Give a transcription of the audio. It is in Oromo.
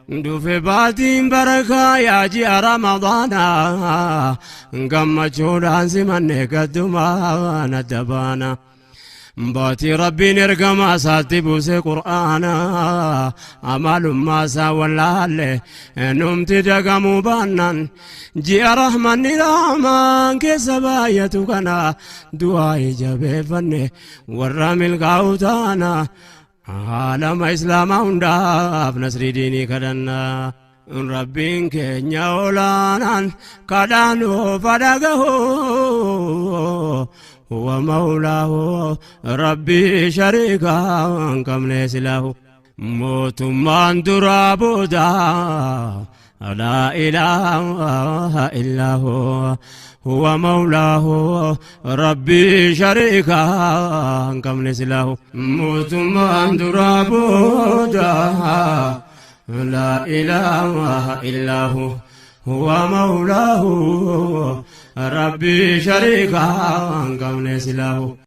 Dhufe baatiin barakaa yaa ji'a Ramadaanaa, gammachuudhaan simanne gaddumaan adda baana. Baatii Rabbiin ergamaa isaatti buuse Qur'aana, amalummaa isaa wallaalle numti dagamuu baannaan, ji'a rahmanni rahmaan keessa baay'atu kana du'aa jabeeffanne warra milkaa'u taana. Aalama Islaamaa hundaaf nasrii diinii kadhannaa. Rabbiin keenya olaanaan kadhaanuu fadhagahu, huwa mawlaahu, Rabbii shariikaa hin qabne silaahu. Mootummaan duraa booda laa ilaaha illaahu, huwa mawlaahu, Rabbii shariikaa hin qabne silaahu. Mootummaan duraa booda laa ilaaha illaahu, huwa mawlaahu, Rabbii shariikaa hin qabne silaahu.